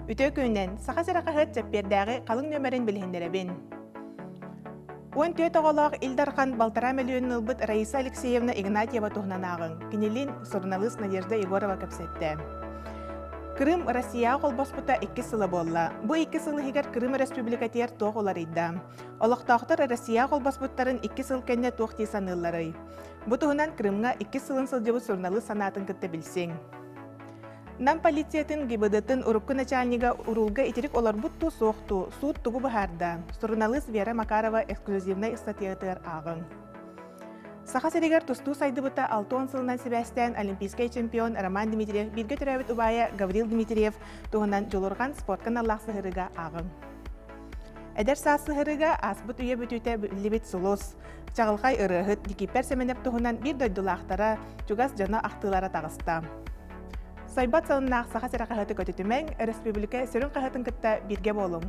Үтүө күнүнэн, Саха сирэ хаһыат чэппиэрдээҕи халыҥ нүөмэрин билиһиннэрэбин. 14 оҕолоох Ил Дархан балтараа мөлүйүөнүн ылбыт Раиса Алексеевна Игнатьева туһунан ааҕыҥ. Кинилиин суруналыыс Надежда Егорова кэпсэттэ. Крым Россияҕа холбоспута иккис сыла буолла. Бу икки сыл иһигэр Крым Өрөспүүбүлүкэтигэр туох уларыйда? Олохтоохтор Россияҕа холбоспуттарын икки сыл кэннэ туох дии саныылларый? Бу туһунан Крымҥа иккис сылын сылдьыбыт суруналыыс санаатын кытта билсиҥ. Нам полициятын ГИБД-тын урукку начальнига уруулга итирик олорбут дуу, суох дуу, суут тугу быһаарда? Суруналыыс Вера Макарова эксклюзивнай ыстатыйатыгар ааҕыҥ. Саха сиригэр тустуу сайдыбыта 60 сылынан сибээстээн олимпийскай чемпион Роман Дмитриев бииргэ төрөөбүт убайа Гаврил Дмитриев туһунан Дьулурҕан спортка аналлаах сыһырыга ааҕыҥ. Эдэр саас сыһырыга ааспыт үйэ бүтүүтэ биллибит сулус, чаҕылхай ырыаһыт Никиппэр Сэмэнэп туһунан биир дойдулаахтара, чугас дьоно ахтыылара таҕыста. Сойбот сонуннаах Саха сирэ хаһыаты көтүтүмэҥ, өрөспүүбүлүкэ сүрүн хаһыатын кытта бииргэ буолуҥ.